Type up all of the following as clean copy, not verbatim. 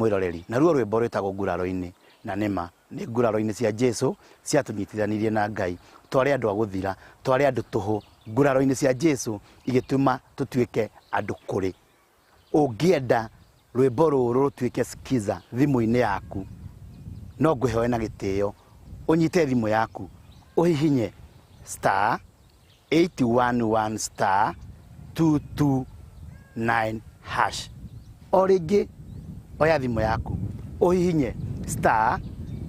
Mwĩroreri. Naruo rwĩmbo rwĩtagwo Nguraro-inĩ, na nĩma nĩ nguraro-inĩ cia Jesu ciatũnyitithanirie na Ngai. Twarĩ andũ a gũthira, twarĩ andũ tũhũ. Nguraro-inĩ cia Jesu igĩtũma tũtuĩke andũ kũrĩ. Ũngĩenda rwĩmbo rũrũ rũtuĩke skiza thimũ-inĩ yaku, no ngũhe na gĩtĩo ũnyite thimũ yaku ũhihinye star 811 star 229 hash. O rĩngĩ oya thimũ yaku ũhihinye star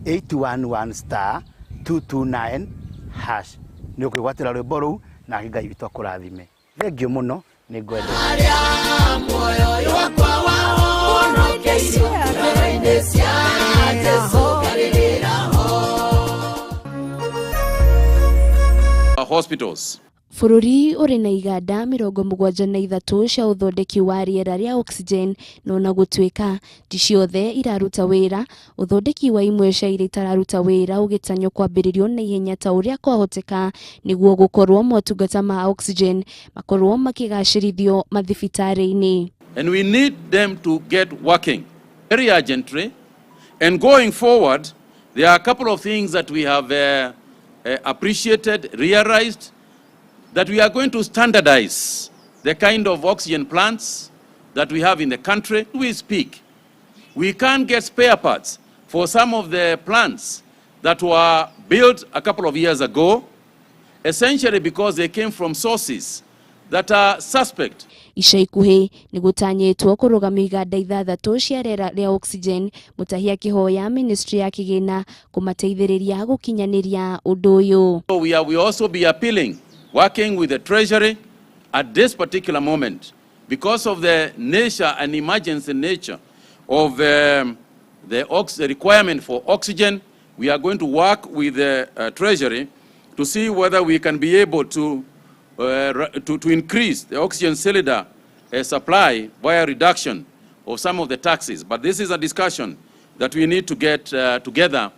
811 star 229 hash, nĩ ũkwĩgwatĩra rwĩmbo rũu, nake Ngai witũ akũrathime. Thengiũ mũno, nĩ ngwendete. Arĩa muoyo ũyũ wakwa wahonokeirio ngoro-inĩ cia Jesũ ngarĩrĩra ho. Hospitals. Bũrũri ũrĩ na iganda 73 cia ũthondeki wa rĩera rĩa oxygen, no ona gũtuĩka ti ciothe iraruta wĩra, ũthondeki wa imwe cia iria itararuta wĩra ũgĩtanywo kwambĩrĩrio na ihenya ta ũrĩa kwahoteka nĩguo gũkorwo motungata ma oxygen makorwo makĩgacĩrithio mathibitarĩ-inĩ. And we need them to get working very urgently. And going forward, there are a couple of things that we have appreciated, realized, that we are going to standardize the kind of oxygen plants that we have in the country. We speak, we can't get spare parts for some of the plants that were built a couple of years ago, essentially because they came from sources that are suspect. Ica ikuhĩ nĩ gũtanyĩtwo kũrũgamia iganda ithathatũ cia rĩera rĩa oxygen, Mutahi akĩhoya ministry ya kĩgĩna kũmateithĩrĩria gũkinyanĩria ũndũ ũyũ. So we also be appealing, working with the Treasury at this particular moment, because of the nature and emergency nature of the requirement for oxygen, we are going to work with the Treasury to see whether we can be able to increase the oxygen cylinder supply via reduction of some of the taxes. But this is a discussion that we need to get together.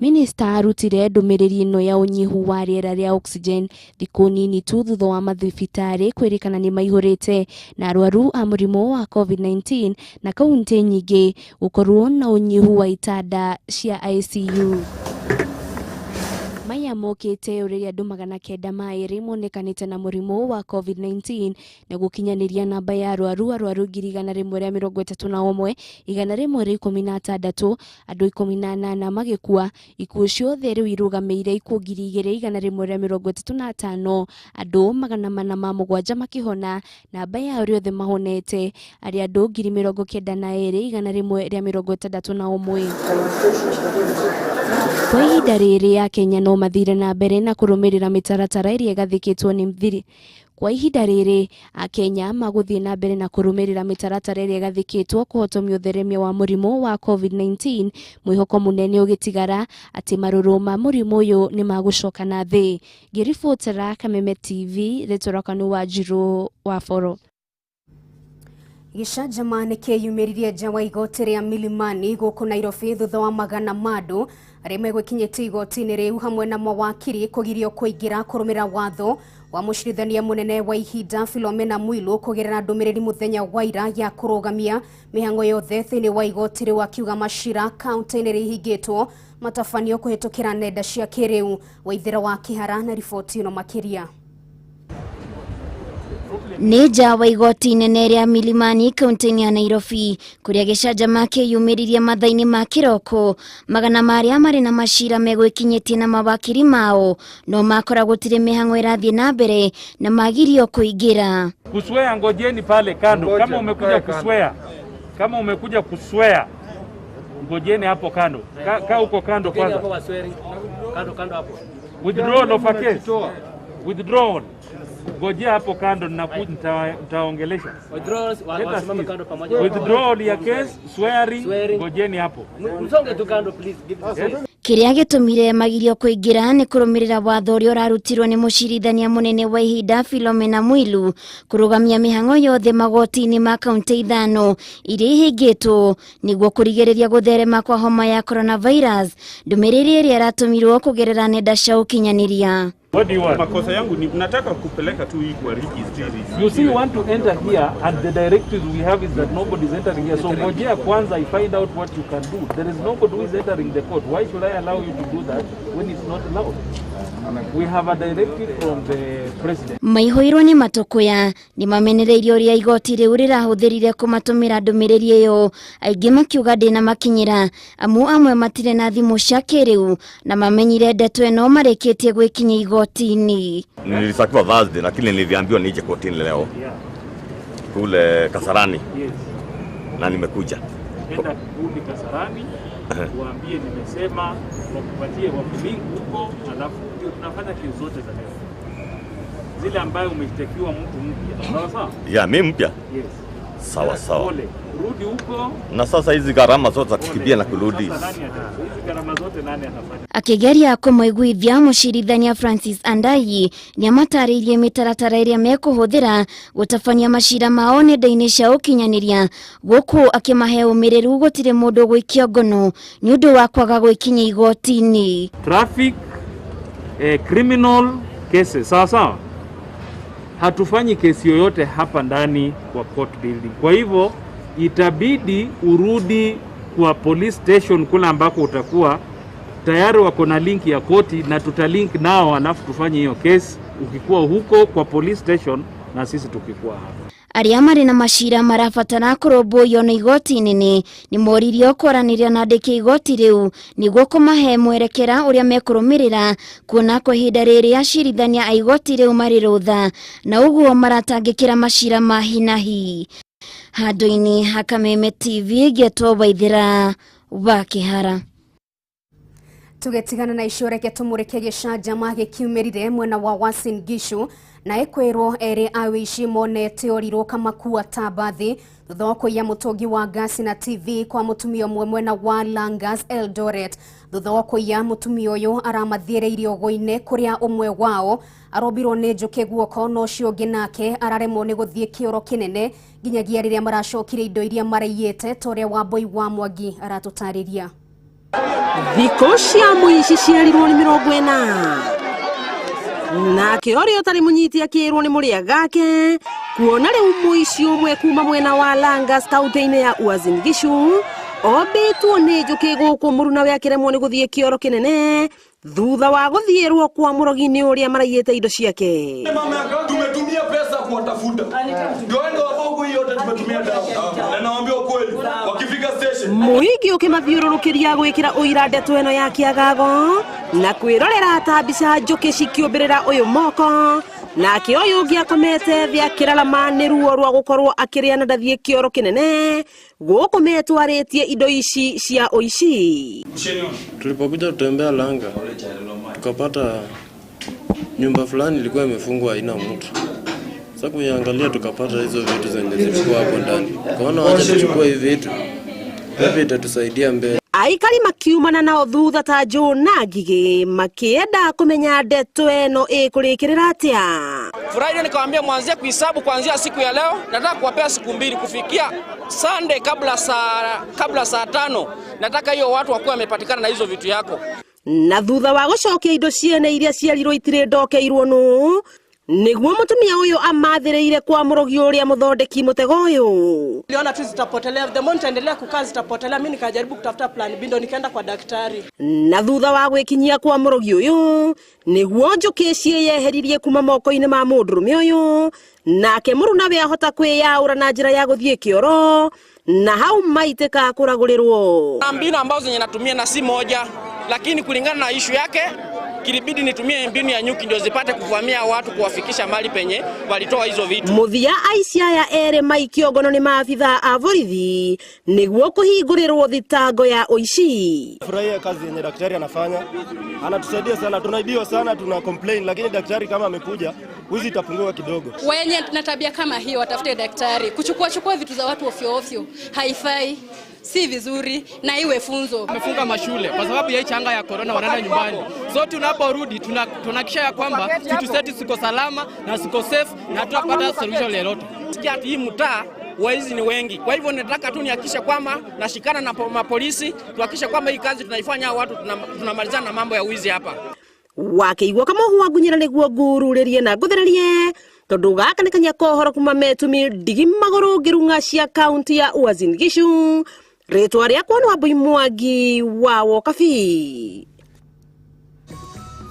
Minista arutire ndũmĩrĩri ĩno ya ũnyihu wa rĩera rĩa oxygen thikũ nini tu thutha wa mathibitarĩ kwĩrĩkana nĩ maihũrĩte na arwaru a mũrimũ wa COVID-19 na kaunti nyingĩ gũkorwo na ũnyihu wa itanda cia ICU. Maya mokĩte ũrĩa andũ 902 monekanĩte na mũrimũ wa COVID-19 na gũkinyanĩria namba ya arwaru 131,116, andũ 18 magĩkua. Ikuũ ciothe rĩu irũgamĩire ikuũ 2,135, andũ 407 makĩhona. Namba ya arĩa othe mahonete arĩ andũ 92,161. Kwa ihinda rĩrĩ Akenya no mathire na mbere na kũrũmĩrĩra mĩtaratara ĩrĩa ĩgathĩkĩtwo nĩ thiri. Kwa ihinda rĩrĩ Akenya magũthiĩ na mbere na kũrũmĩrĩra mĩtaratara ĩrĩa ĩgathĩkĩtwo kũhotomia ũtheremia wa mũrimũ wa COVID-19, mwĩhoko mũnene ũgĩtigara atĩ marũrũ ma mũrimũ ũyũ nĩ magũcoka na thĩ. Ngĩribotera Kameme TV, rĩtwa rĩakwa nĩ Wanjirũ wa Boro. Gĩcanjama nĩ kĩyumĩririe nja wa igoti rĩa Milimani gũkũ Nairobi thutha wa magana ma andũ arĩa megwĩkinyĩtie igoti-inĩ rĩu hamwe na mawakiri kũgirio kũingĩra kũrũmĩrĩra watho wa mũcirithania mũnene wa ihinda Philomena Mwilu kũgerera ndũmĩrĩri mũthenya wa ira ya kũrũgamia mĩhang'o yothe thĩinĩ wa igoti rĩu, akiuga macira kaunti-inĩ rĩhingĩtwo matabanio kũhĩtũkĩra nenda cia kĩrĩu. Waithera wa Kĩhara na riboti ĩno makĩria. Nĩ nja wa igoti inene rĩa Milimani kaunti-inĩ ya Nairobi kũrĩa gĩcanjama kĩyumĩririe mathaa-inĩ ma kĩroko. Magana marĩa marĩ na macira megwĩkinyĩtie na mawakiri mao no makora gũtirĩ mĩhang'o ĩrathiĩ na mbere na magirio kũingĩra. Kuswear, ngojeni pale kando. Kama umekuja kuswear, kama umekuja kuswear, ngojeni hapo kando. Ka uko kando kwanza. Withdrawal of a case. Withdrawal. Ngojea hapo kando, nitaongelesha. Withdrawal ya case, swearing, ngojeni hapo. Yes. Kĩrĩa gĩtũmire magirio kũingĩra nĩ kũrũmĩrĩra watho ũrĩa ũrarutirwo nĩ mũcirithania mũnene wa ihinda Philomena Mwilu kũrũgamia mĩhang'o yothe magoti-inĩ ma kaunti ithano iria ihingĩtwo nĩguo kũrigĩrĩria gũtherema kwa homa ya coronavirus, ndũmĩrĩri ĩrĩa ĩratũmirwo kũgerera nenda cia ũkinyanĩria. What do you want? Makosa yangu ni nataka kupeleka tu hii kwa registry. You see, you want to enter here and the directives we have is that nobody is entering here. So ngojea kwanza I find out what you can do. There is nobody who is entering the court. Why should I allow you to do that when it's not allowed? We have a directive from the president. Maihoirwo nĩ matũkũya nĩ mamenereirie ũrĩa igoti rĩu rĩrahũthĩrire kũmatũmĩra ndũmĩrĩri ĩyo, aingĩ makiuga ndĩnamakinyĩra amu amwe matirĩ na thimũ cia kĩrĩu na mamenyire ndeto ĩno marĩkĩtie gwĩkinyia igoti-inĩ. Nilisakiwa Thursday lakini niliambiwa nije kotini leo kule Kasarani. Yes. Na nimekuja. Enda kurudi Kasarani waambie nimesema, wakupatie wakulink huko, alafu ndio tunafanya kesi zote za leo. Zile ambayo umeshtakiwa mtu mpya. Sawa sawa? Yeah, mimi mpya. Yes. Sawa sawa. Pole. Rudi huko. Na sasa hizi gharama zote za kukimbia na kurudi. Sasa nani hizi gharama zote nani atafanya? Akigeria kũmũiguithia mũcirithania Francis Andai nĩamatarĩirie mĩtaratara ĩrĩa mekũhũthĩra gũtabania macira mao nenda-inĩ cia ũkinyanĩria, gũkũ akĩmahe ũmĩrĩru gũtirĩ mũndũ gũikio ngono nĩ ũndũ wa kwaga gwĩkinyia igoti-inĩ. Traffic, criminal cases, sawa sawa. Hatufanyi kesi yoyote hapa ndani kwa court building. Kwa hivyo itabidi urudi kwa police station kule ambako utakuwa tayari wako na link ya koti na tutalink nao, alafu tufanye hiyo kesi ukikuwa huko kwa police station na sisi tukikuwa hapa. Arĩa marĩ na macira marabatara kũrũmbũiyo nĩ igoti nene nĩ moririo kwaranĩria na andĩki a igoti rĩu nĩguo kũmahe mwerekera ũrĩa mekũrũmĩrĩra, kuona kwa ihinda rĩrĩ acirithania a igoti rĩu marĩ rũtha na ũguo maratangĩkĩra macira ma hi na hi. Handũ-inĩ ha Kameme TV ngĩetwo Waithĩra wa Kĩhara. Tugetigana na icio reke tumurike gĩcanjama gĩkiumĩrire mwena wa Uasin Gishu na ĩkwĩrwo erĩ a wĩici monete orirwo kamakua ta mbathi thutha wa kũiya mũtũngi wa ngasi na TV kwa mũtumia ũmwe mwena wa Langas Eldoret. Thutha wa kũiya mũtumia ũyũ aramathiĩrĩirie ũgũ-inĩ kũrĩa ũmwe wao arombirwo nĩ njũkĩ guoko na ũcio ũngĩ nake araremwo nĩ gũthiĩ kĩoro kĩnene nginyagia rĩrĩa maracokire indo iria maraiyĩte ta ũrĩa Wambui wa Mwangi aratũtarĩria. Thikũ cia mũici ciarirwo nĩ 40 nake ũrĩa ũtarĩ mũnyiti akĩrwo nĩ mũrĩa gake kuona rĩu mũici ũmwe kuma mwena wa Langas kaunti-inĩ ya Uasin Gishu ombĩtwo nĩ njũkĩ gũkũ mũrunawe akĩremwo nĩ gũthiĩ kĩoro kĩnene thutha wa gũthiĩrwo kwa mũrogi nĩ ũrĩa maraiyĩte indo ciake. Tumetumia pesa kuwatafuta, ndio waende wabogo, hii yote tumetumia dawa, na nawaambia ukweli, wakifika station Mũingĩ ũkĩmathiũrũrũkĩria gwĩkĩra ũira ndeto ĩno ya kĩagago na kwĩrorera ta mbica njũkĩ cikĩũmbĩrĩra ũyũ moko nake ũyũ ũngĩ akomete thĩ akĩrarama nĩ ruo rwa gũkorwo akĩrĩa na ndathiĩ kĩoro kĩnene gũkũ metwarĩtie indo ici cia ũici. Tulipokuja kutembea Langa tukapata nyumba fulani ilikuwa imefungwa haina mtu. Sasa kuiangalia tukapata hizo vitu zenye zilikuwa hapo ndani. Tukaona wacha tuchukue hivi vitu, hivi itatusaidia mbele. Aikari makiumana nao thutha ta Joe na Ngigĩ makienda kũmenya ndeto ĩno ĩkũrĩkĩrĩra atĩa. Friday nikawaambia mwanzie kuhesabu kuanzia siku ya leo, nataka kuwapea siku 2 kufikia Sunday kabla saa 5. Nataka hiyo watu wakuwa wamepatikana na hizo vitu yako. Na thutha wa gũcokia indo ciene iria ciarirwo itirĩ ndokeirwo nũ nĩguo mũtumia ũyũ amathĩrĩire kwa mũrogi ũrĩa mũthondeki mũtego ũyũ. Niliona tu zitapotelea, the more nitaendelea kukaa zitapotelea, mimi nikajaribu kutafuta plan B ndo nikaenda kwa daktari. Na thutha wa gwĩkinyia kwa mũrogi ũyũ nĩguo njũkĩ ciĩyeheririe kuma moko-inĩ ma mũndũrũme ũyũ nake mũrunawe ahota kwĩyaũra na njĩra ya gũthiĩ kĩoro na hau maitĩka kũragũrĩrwo. Na mbinu ambazo zenye natumia na si moja, lakini kulingana na issue yake kilibidi nitumie mbinu ya nyuki ndio zipate kuvamia watu kuwafikisha mali penye walitoa hizo vitu. Muthia aici aya erĩ maikio ngono nĩ maabithaa a borithi nĩguo kũhingũrĩrwo thitango ya ũici. Furahia kazi yenye daktari anafanya, anatusaidia sana. Tunaibiwa sana, tuna complain, lakini daktari kama amekuja wizi itapungua kidogo. Wenye na tabia kama hiyo watafute daktari. Kuchukua vitu za watu ofyo ofyo haifai, si vizuri na iwe funzo. Wamefunga mashule kwa sababu ya changa ya corona, wanaenda nyumbani. So tunaporudi tunahakikisha ya kwamba vitu zetu ziko salama na ziko safe na tutapata solution lolote. Sikia hii mtaa waizi ni wengi. Kwa hivyo nataka tu nihakikishe kwamba nashikana na mapolisi, tuhakikishe kwamba hii kazi tunaifanya watu tunamalizana na mambo ya wizi hapa. Wakĩigua kamohu ngunyĩra nĩguo ngururĩrie na ngũthererie tondu gaka nĩ kanya kohoro kuma metumi ndigi magũrũ ngĩrung'a cia kaunti ya Uasin Gishu. Rĩtwa rĩakwa nĩ Wambui Mwangi wa Wokabi.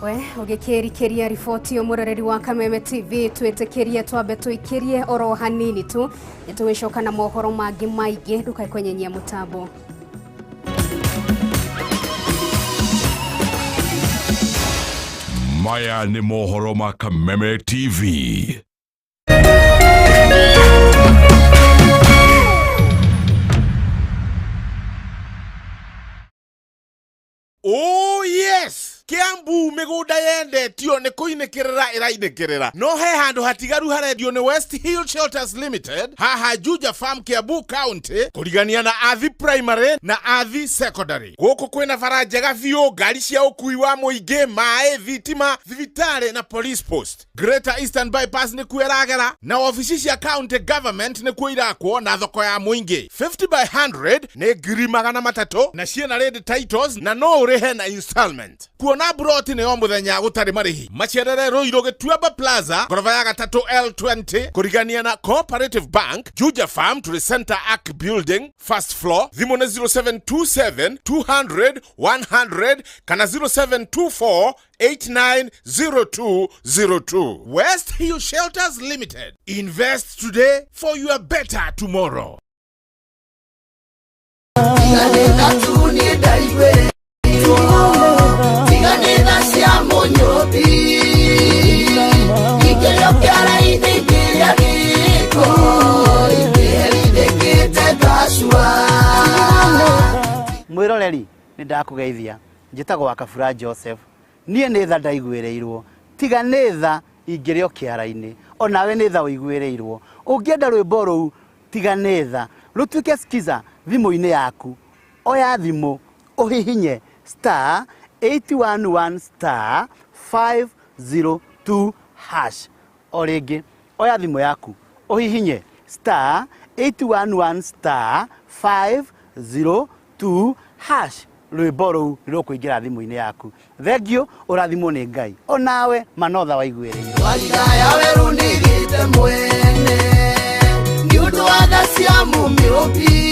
We ũgĩkĩrikĩria riboti mũroreri wa Kameme TV, twĩtĩkĩrie twambe tũikĩrie oro hanini tu, nĩtũgĩcoka na mohoro mangĩ maingĩ, ndũkae kwenyenyia mũtambo. Maya nĩ mohoro ma Kameme TV. Oh yes! Kiambu migunda yendetio nĩ kũinĩkĩrĩra ĩrainĩkĩrĩra, no he handũ hatigaru harendio nĩ West Hill Shelters Limited haha Juja Farm, Kiambu County, kũrigania na Athi Primary na Athi Secondary. Gũkũ kwĩna bara njega biũ, ngari cia ũkui wa mũingĩ, maĩ, thitima, thibitarĩ na police post. Greater Eastern Bypass nĩkuo ĩragera, na obici cia county government nĩkuo irakwo, na thoko ya mũingĩ. 50 by 100 nĩ 300,000 na ciĩna ready titles na no ũrĩhe na installment. Kuona broti nĩ o mũthenya gũtarĩ marĩhi. Macerere Ruiru Gĩtuamba Plaza, ngoroba ya gatatũ L20, kũrigania na Cooperative Bank, Juja Farm to the Center Arc Building, first floor. Thimũ nĩ 0727 200 100 kana 0724 890202. West Hill Shelters Limited. Invest today for your better tomorrow. Tiganĩra tu niĩ ndaiguĩrĩirwo, tiganĩra cia mũnyũmbi, ingĩrĩo kĩara-inĩ ingĩrĩa gĩko, ingĩherithĩkĩte ngacua. Mwĩroreri, nĩ ndakũgeithia, njĩtagwo Wakabura Joseph. Niĩ nĩ tha ndaiguĩrĩirwo, tiga nĩ tha ingĩrĩo kĩara-inĩ, onawe nĩ tha ũiguĩrĩirwo. Ũngĩenda rwĩmbo rũu tiga nĩ tha rũtuĩke skiza thimũ-inĩ yaku, oya thimũ ũhihinye star 811 star 502 hash. O rĩngĩ, oya thimũ yaku ũhihinye star 811 star 502 hash, rwĩmbo rũu nĩ rũkũingĩra thimũ-inĩ yaku. Thengiũ, ũrathimwo nĩ Ngai, onawe manotha waiguĩrĩirwo. Warira ya werũ nĩgĩte mwene nĩ ũndũ wa tha cia mũmĩũmbi.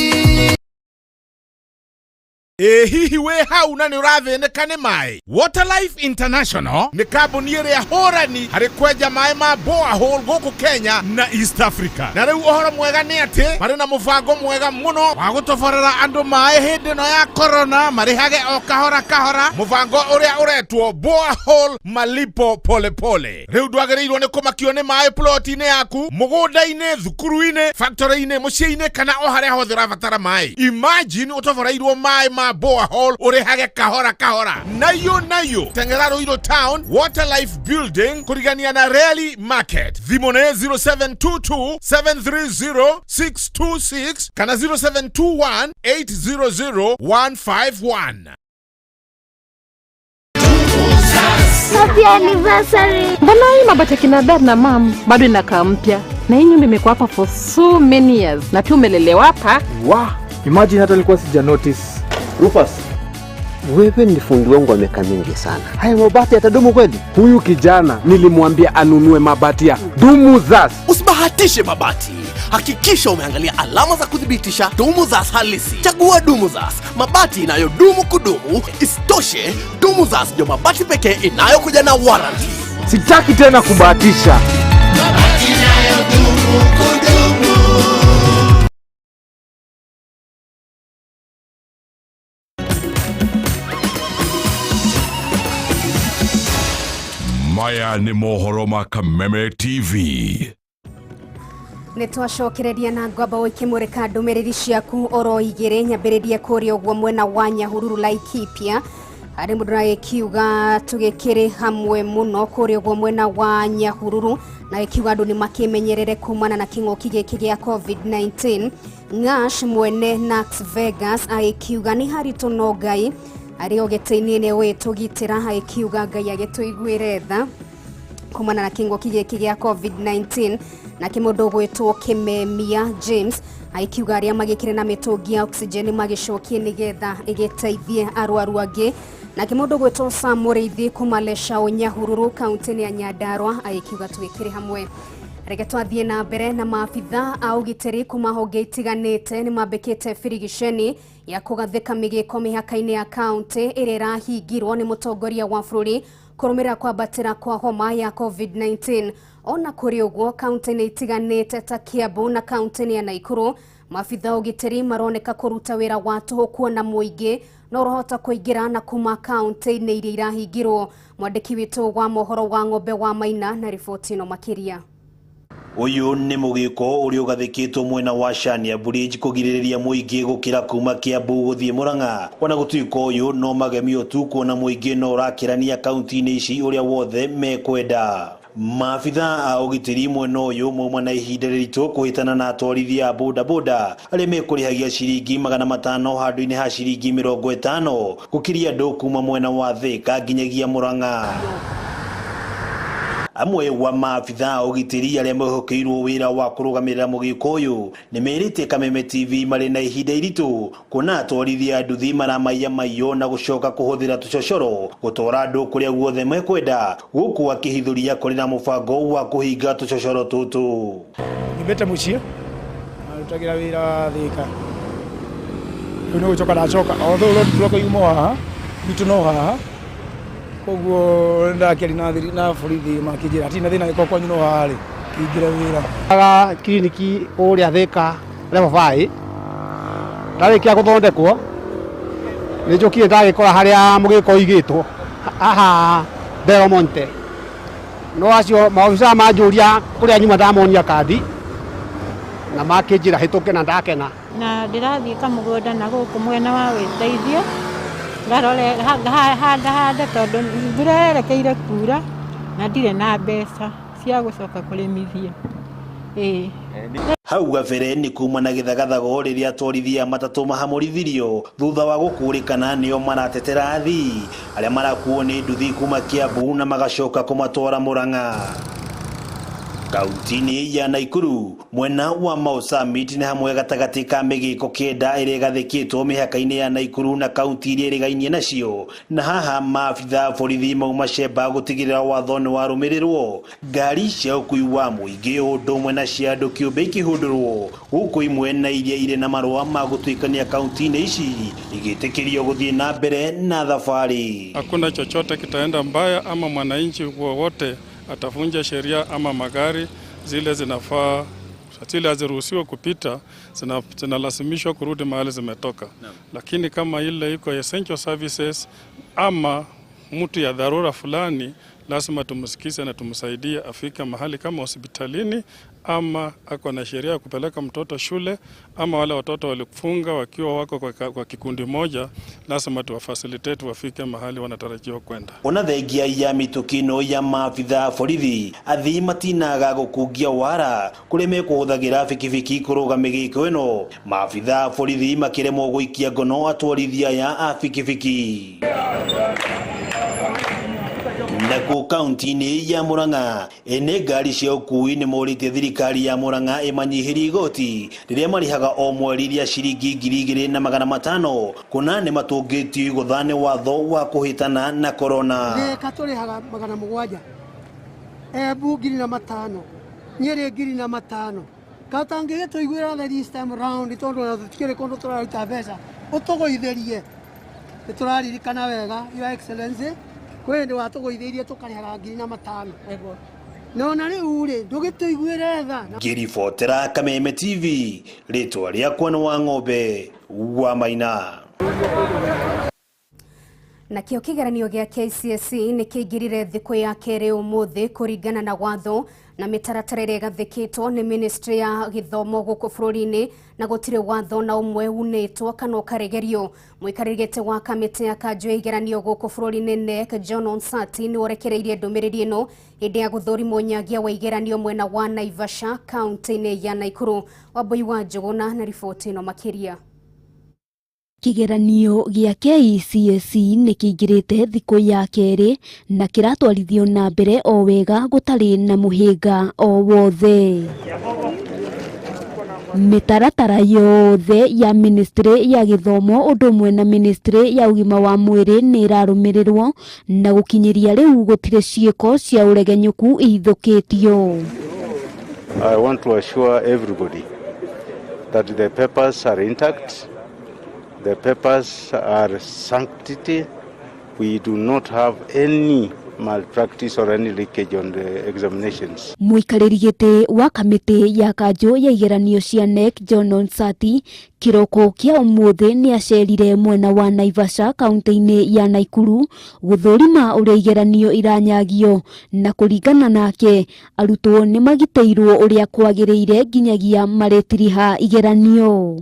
Ĩ hihi wĩ hau na nĩ ũrathĩnĩka nĩ maĩ? Waterlife International nĩ kambuni ĩrĩa hũrani harĩ kwenja maĩ ma borehole gũkũ Kenya na East Africa. Na rĩu ũhoro mwega nĩ atĩ marĩ na mũbango mwega mũno wa gũtoborera andũ maĩ hĩndĩ ĩno ya corona, marĩhage o kahora kahora, mũbango ũrĩa ũretwo borehole malipo polepole. Rĩu ndwagĩrĩirwo nĩ kũmakio nĩ maĩ ploti-inĩ yaku, mũgũnda-inĩ, thukuru-inĩ, factory-inĩ, mũciĩ-inĩ kana o harĩa hothe ũrabatara maĩ. Imagine ũtoboreirwo maĩ ma borehole ũrĩhage kahora kahora. Nayo nayo teng'era Ruiru Town, Waterlife Building, kũrigania na Rally Market. Thimũ nĩ 0722 730 626 kana 0721 800 151. Happy anniversary. Mbona hii mabati ya kina dad na mam bado inakaa mpya, na hii nyumba imekuwa hapa for so many years, na pia umelelewa hapa. Wa, imagine hata nilikuwa sija notice. Rufus, wewe ni fundi wangu wa miaka mingi sana. Haya mabati yatadumu kweli? Huyu kijana nilimwambia anunue mabati ya Dumu Zas. Usibahatishe mabati. Hakikisha umeangalia alama za kuthibitisha Dumuzas halisi. Chagua Dumuzas, mabati inayodumu kudumu. Isitoshe, Dumuzas ndio mabati pekee inayokuja na warranty. Sitaki tena kubahatisha. Mabati inayodumu kudumu. Maya nĩ mohoro ma Kameme TV. Nĩ twacokereria na ngwamba ũikĩmũrĩka ndũmĩrĩri ciaku oro igĩrĩ, nyambĩrĩrie kũrĩa ũguo mwena wa Nyahururu Laikipia, harĩ mũndũ agĩkiuga tũgĩkĩrĩ hamwe mũno kũrĩa ũguo mwena wa Nyahururu, na gĩkiuga andũ nĩ makĩmenyerere kumana na kĩng'ũki gĩkĩ gĩa COVID-19. Ngash mwene Nax Vegas agĩkiuga nĩ haritũ no Ngai arĩ o gĩtĩ-inĩ nĩ wĩtũgitĩra, agĩkiuga Ngai agĩtũiguĩre tha kumana na kĩng'ũki gĩkĩ gĩa COVID-19. Nake mũndũ ũgwĩtwo Kimemia James aikiuga arĩa magĩkire na mĩtũngi ya oxygen magĩcokie nĩgetha ĩgĩteithie arwaru angĩ. Nake mũndũ ũgwĩtwo Sam Mũrĩithi kuma Leshau Nyahururu kaunti-inĩ ya Nyandarua agĩkiuga twĩkĩre hamwe. Reke twathiĩ na mbere na maabitha a ũgitĩri kuma honge itiganĩte nĩ mambĩkĩte birigiceni ya kũgathĩka mĩgĩko mĩhaka-inĩ ya kaunti ĩrĩa ĩrahingirwo nĩ mũtongoria wa bũrũri kũrũmĩrĩra kwambatĩra kwa homa ya COVID-19. Ona kũrĩ ũguo, kaunti-inĩ itiganĩte ta Kiambu na kaunti-inĩ ya Naikuru, maabitha a ũgitĩri maroneka kũruta wĩra wa tũhũ kuona mũingĩ no ũrahota kũingĩra na kuma kaunti-inĩ iria irahingirwo. Mwandĩki witũ wa mohoro wa Ng'ombe wa Maina na riboti ĩno makĩria. Ũyũ nĩ mũgĩko ũrĩa ũgathĩkĩtwo mwena wa Shania Bridge kũgirĩrĩria mũingĩ gũkĩra kuma Kiambu gũthiĩ Murang'a. Ona gũtuĩka ũyũ no magemio tu kuona mũingĩ no ũrakĩrania kaunti-inĩ ici ũrĩa wothe mekwenda. Maabitha a ũgitĩri mwena ũyũ mauma na ihinda rĩritũ kũhĩtana na atwarithia a bodaboda arĩa mekũrĩhagia ciringi 500 handũ-inĩ ha ciringi 50 gũkĩria andũ kuma mwena wa Thĩka nginyagia Murang'a. Amwe wa maabitha a ũgitĩri arĩa mehokeirwo wĩra wa kũrũgamĩrĩra mũgĩko ũyũ nĩ merĩte Kameme TV marĩ na ihinda iritũ kuona atwarithia a nduthi maramaiya maiyo na gũcoka kũhũthĩra tũcocoro gũtwara andũ kũrĩa guothe mekwenda, gũkũ akĩhithũria kũrĩ na mũbango wa kũhinga tũcocoro tũtũ. Nyumĩte mũciĩ arutagĩra wĩra Thĩka, rĩu nĩ gũcoka ndacoka, although road block yuma o haha gwitũ no haha, koguo ndakĩaria na thiri na borithi makĩnjĩra hatirĩ na thĩna angĩkorwo kwanyu no haha rĩ kĩingĩre wĩra. Aga kiriniki kũrĩa Thĩka level 5 ndarĩkia gũthondekwo nĩ njũkire ndagĩkora harĩa mũgĩko ũigĩtwo haha Del Monte, no acio maobithaa manjũria kũrĩa nyuma ndamonia kandi na makĩnjĩra hĩtũke na ndakena. Na ndĩrathiĩ kamũgũnda na gũkũ mwena wa wĩteithio ngarore handa handa tondũ mbura yerekeire kura na ndirĩ na mbeca cia gũcoka kũrĩmithia. Ĩĩ. Hau gabere nĩ kuma na gĩthagathago rĩrĩa atwarithia matatũ mahamũrithirio thutha wa gũkũrĩkana nĩo maratetera athii arĩa marakuo nĩ nduthi kuma Kiambu na magacoka kũmatwara Murang'a. Kaunti-inĩ ya Naikuru mwena wa Mau Summit nĩ hamwe gatagatĩ ka mĩgĩko 9 ĩrĩa ĩgathĩkĩtwo mĩhaka-inĩ ya Naikuru na kaunti iria ĩrigainie nacio, na haha maabitha borithi mauma cemba gũtigĩrĩra watho nĩ warũmĩrĩrwo. Ngari cia ũkui wa mũingĩ ũndũ ũmwe na cia andũ kĩũmbe ikĩhũndũrwo, gũkũ imwe na iria irĩ na marũa ma gũtuĩkania kaunti-inĩ ici igĩtĩkĩrio gũthiĩ na mbere na thabarĩ. Hakuna chochote kitaenda mbaya ama mwananchi wowote atavunja sheria ama magari zile zinafaa zile haziruhusiwa kupita zinalazimishwa kurudi mahali zimetoka. Lakini kama ile iko essential services ama mtu ya dharura fulani, lazima tumsikize na tumsaidie afike mahali kama hospitalini, ama ako na sheria ya kupeleka mtoto shule, ama wale watoto walifunga wakiwa wako kwa kikundi moja, lazima tuwafacilitate wafike mahali wanatarajiwa kwenda. Ona thengia ya mĩtũkĩ ya maabitha borithi athii matinaga gũkungia wara kũrĩa mekũhũthagĩra bikibiki kũrũga mĩgĩko ĩno, maabitha borithi makĩremwo gũikia ngono atwarithia aya a bikibiki. Nakuo kaunti-inĩ ya Murang'a ene ngari cia ũkui nĩ morĩtie thirikari ya Murang'a ĩmanyihĩrie igoti rĩrĩa marĩhaga o mweri rĩa ciringi 2500 kuona nĩ matũngĩtio igũtha nĩ watho wa kũhĩtana na korona. Thĩka tũrĩhaga 700, Embu 1500, Nyĩrĩ 1500. Katangĩgĩtũiguĩra tha this time round tondũ ona tũtikĩrĩ kũndũ tũraruta mbeca ũtũgũithĩrie. Nĩ tũraririkana wega Your Excellency kwĩ hĩndĩ watũgũithĩirie tũkarĩhaga 1500. No na rĩu rĩ ndũgĩtũiguĩre tha. Ngĩribotera Kameme TV rĩtwa rĩakwa nĩ wa Ng'ombe wa Maina. Nakĩo kĩgeranio gĩa KCSE nĩ kĩingĩrire thikũ ya kerĩ ũmũthĩ kũringana na watho na mĩtaratara ĩrĩa ĩgathĩkĩtwo nĩ ministry ya gĩthomo gũkũ bũrũri-inĩ, na gũtirĩ watho na ũmwe unĩtwo kana ũkaregerio. Mũikarĩri gĩtĩ wa kamĩtĩ ya kanjũ ya igeranio gũkũ bũrũri-inĩ KNEC John Onsati nĩ orekereirie ndũmĩrĩri ĩno hĩndĩ ya gũthũrimwo nyagia wa igeranio mwena wa Naivasha kaunti-inĩ ya Naikuru. Wambui wa Njũgũna na riboti ĩno makĩria. Kĩgeranio gĩa KCSE nĩ kĩingĩrĩte thikũ ya kerĩ na kĩratwarithio na mbere o wega gũtarĩ na mũhĩnga o wothe. Mĩtaratara yothe ya ministry ya gĩthomo ũndũ ũmwe na ministry ya ũgima wa mwĩrĩ nĩ ĩrarũmĩrĩrwo na gũkinyĩria rĩu gũtirĩ ciĩko cia ũregenyũku ihithũkĩtio. I want to assure everybody that the papers are intact, the papers are sanctity. We do not have any malpractice or any leakage on the examinations. Mũikarĩri gĩtĩ wa kamĩtĩ ya kanjũ ya igeranio cia KNEC John Onsati kĩroko kĩa ũmũthĩ nĩ acerire mwena wa Naivasha kaunti-inĩ ya Naikuru gũthũrima ũrĩa igeranio iranyagio na kũringana nake arutwo nĩ magitĩirwo ũrĩa kwagĩrĩire nginyagia marĩtiriha igeranio.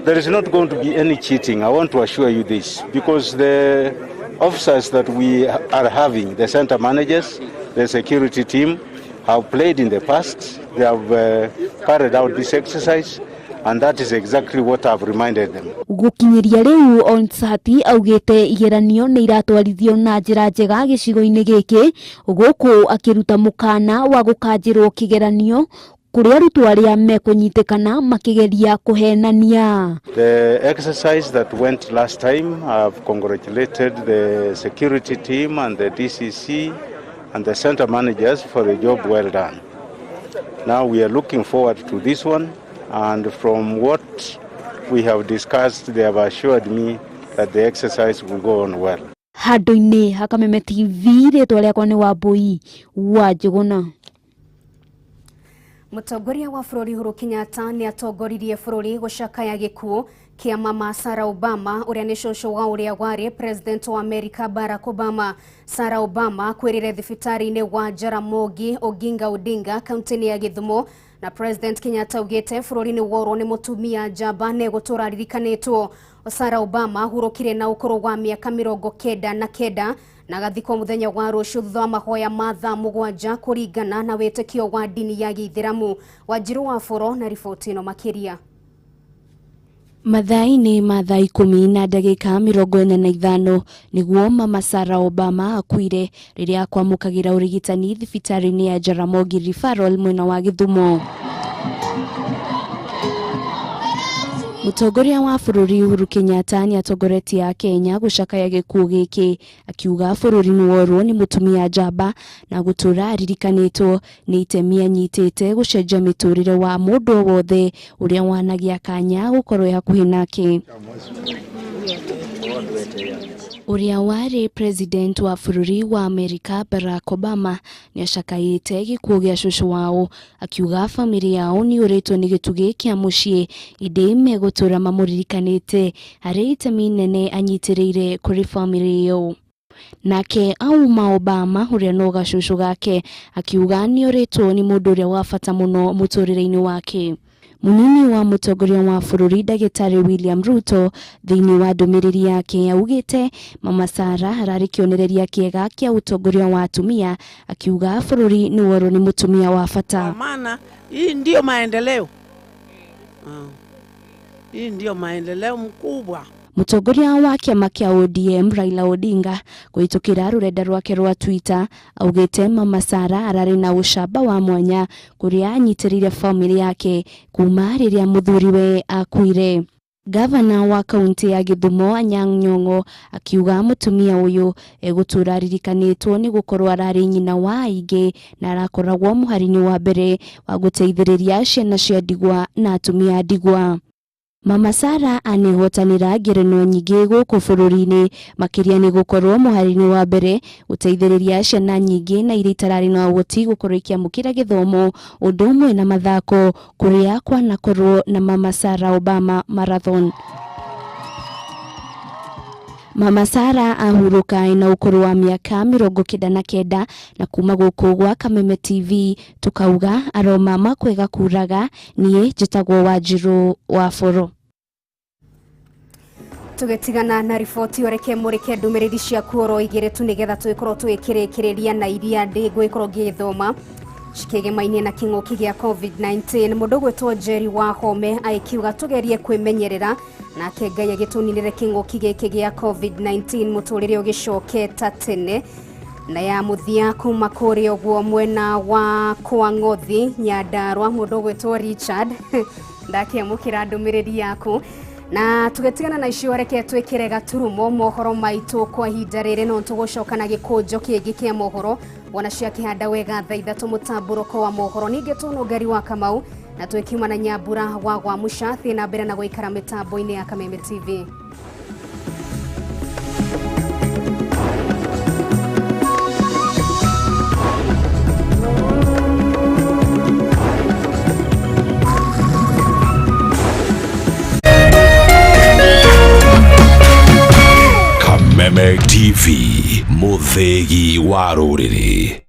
There is not going to be any cheating. I want to assure you this because the officers that we are having, the center managers, the security team, have played in the past. They have carried out this exercise, and that is exactly what I've reminded them. Gũkinyĩria rĩu Onsati augĩte igeranio nĩ iratwarithio na njĩra njega gĩcigo-inĩ gĩkĩ gũkũ akĩruta mũkana wa gũkanjĩrwo kĩgeranio kũrĩ arutwo arĩa mekũnyitĩkana makĩgeria kũhenania. The exercise that went last time, I've congratulated the security team and the DCC and the center managers for the job well done. Now we are looking forward to this one, and from what we have discussed, they have assured me that the exercise will go on well. Handũ-inĩ ha Kameme TV rĩtwa rĩakwa nĩ Wambui wa Njũgũna. Mũtongoria wa bũrũri Uhuru Kenyatta nĩ atongoririe bũrũri gũcakaya gĩkuũ kĩa mama Sarah Obama ũrĩa nĩ cũcũ wa ũrĩa warĩ president wa America Barack Obama. Sarah Obama kwĩrĩre thibitarĩ-inĩ wa Jaramogi Oginga Odinga kaunti-inĩ ya Gĩthumo na President Kenyatta augĩte bũrũri nĩ worwo nĩ mũtumia njamba na egũtũra aririkanĩtwo. Sarah Obama ahurũkire na ũkũrũ wa mĩaka 99 na agathikwo mũthenya wa rũciũ thutha wa mahoya ma thaa 7 kũringana na wĩtĩkio wa ndini ya Gĩithĩramu. Wanjiru wa Bũro na riboti ĩno makĩria. Mathaa-inĩ ma thaa 10:45 nĩguo mama Sarah Obama akuire rĩrĩa akwamũkagĩra ũrigitani thibitarĩ-inĩ ya Jaramogi Referral mwena wa Gĩthumo. Mũtongoria wa bũrũri Uhuru Kenyatta nĩ atongoretie Akenya gũcakaya gĩkuũ gĩkĩ akiuga bũrũri nĩ worwo nĩ mũtumia njamba na gũtũra aririkanĩtwo nĩ itemi anyitĩte gũcenjia mĩtũrĩre wa mũndũ o wothe ũrĩa wanagĩa kanya gũkorwo hakuhĩ nake. Ũrĩa warĩ president wa bũrũri wa Amerika Barack Obama nĩ acakaĩte gĩkuũ gĩa cũcũ wao akiuga bamĩrĩ yao nĩ ũrĩtwo nĩ gĩtugĩ kĩa mũciĩ ĩndĩ megũtũra mamũririkanĩte harĩ itemi nene anyitĩrĩire kũrĩ bamĩrĩ ĩyo. Nake Auma Obama ũrĩa no gacũcũ gake akiuga nĩ ũrĩtwo nĩ mũndũ ũrĩa wa bata mũno mũtũrĩre-inĩ wake. Munini wa mũtongoria wa bũrũri ndagĩtarĩ William Ruto thĩinĩ wa ndũmĩrĩri yake augĩte mama Sarah ararĩ kĩonereria kĩega kĩa ũtongoria wa atumia akiuga bũrũri nĩ worwo nĩ mũtumia wa bata. Maana hii ndio maendeleo. Hii ndio maendeleo mkubwa. Mũtongoria wa kĩama kĩa ODM Raila Odinga kũhĩtũkĩra rũrenda rwake rwa Twitter augĩte mama Sarah ararĩ na ũcamba wa mwanya kũrĩa anyitĩrĩire bamĩrĩ yake kuma rĩrĩa mũthuriwe akuire. Gavana wa kaunti ya Gĩthumo Anyang' Nyong'o akiuga mũtumia ũyũ egũtũra aririkanĩtwo nĩ gũkorwo ararĩ nyina wa aingĩ na arakoragwo mũhari-inĩ wa mbere wa gũteithĩrĩria ciana cia ndigwa na atumia a ndigwa. Mama Sarah anehotanĩra ngerenwa nyingĩ gũkũ bũrũri-inĩ makĩria nĩ gũkorwo mũhari-inĩ wa mbere gũteithĩrĩria ciana nyingĩ na iria itararĩ na ũhoti gũkorwo ikĩamũkĩra gĩthomo ũndũ ũmwe na mathako kũrĩa kwanakorwo na Mama Sarah Obama Marathon. Mama Sarah ahurũka ena ũkũrũ wa mĩaka 99 na kuma gũkũ gwa Kameme TV tukauga aromama kwega kuraga. Niĩ njĩtagwo Wanjiru wa Bũrũ. Tũgĩtigana na riboti oreke mũrĩke ndũmĩrĩri ciaku oro igĩrĩ tu nĩgetha tũgĩkorwo tũgĩkĩrĩkĩrĩria na iria ndĩngũgĩkorwo ngĩthoma. Cikĩgemainie na kĩng'ũki gĩa COVID-19. Mũndũ ũgwĩtwo Jerry Wahome agĩkiuga tũgerie kwĩmenyerera nake Ngai agĩtũninĩre kĩng'ũki gĩkĩ gĩa COVID-19 mũtũrĩre ũgĩcoke ta tene. Na ya mũthia kuma kũrĩa ũguo mwena wa kwa Ng'othi Nyandarua, mũndũ ũgwĩtwo Richard ndakĩamũkĩra ndũmĩrĩri yaku. Na tũgĩtigana na icio, reke twĩkĩre gaturumo mohoro maitũ kwa ihinda rĩrĩ, no tũgũcoka na gĩkũnjo kĩngĩ kĩa mohoro wona ciakĩhanda wega thaa 3 mũtambũrũko wa mohoro. Ningĩ tũnũngari wa Kamau na twĩkiuma na Nyambura wa Gwamuca. Thiĩ na mbere na gũikara mĩtambo-inĩ ya Kameme TV. Kameme TV, mũthĩgi wa rũrĩrĩ.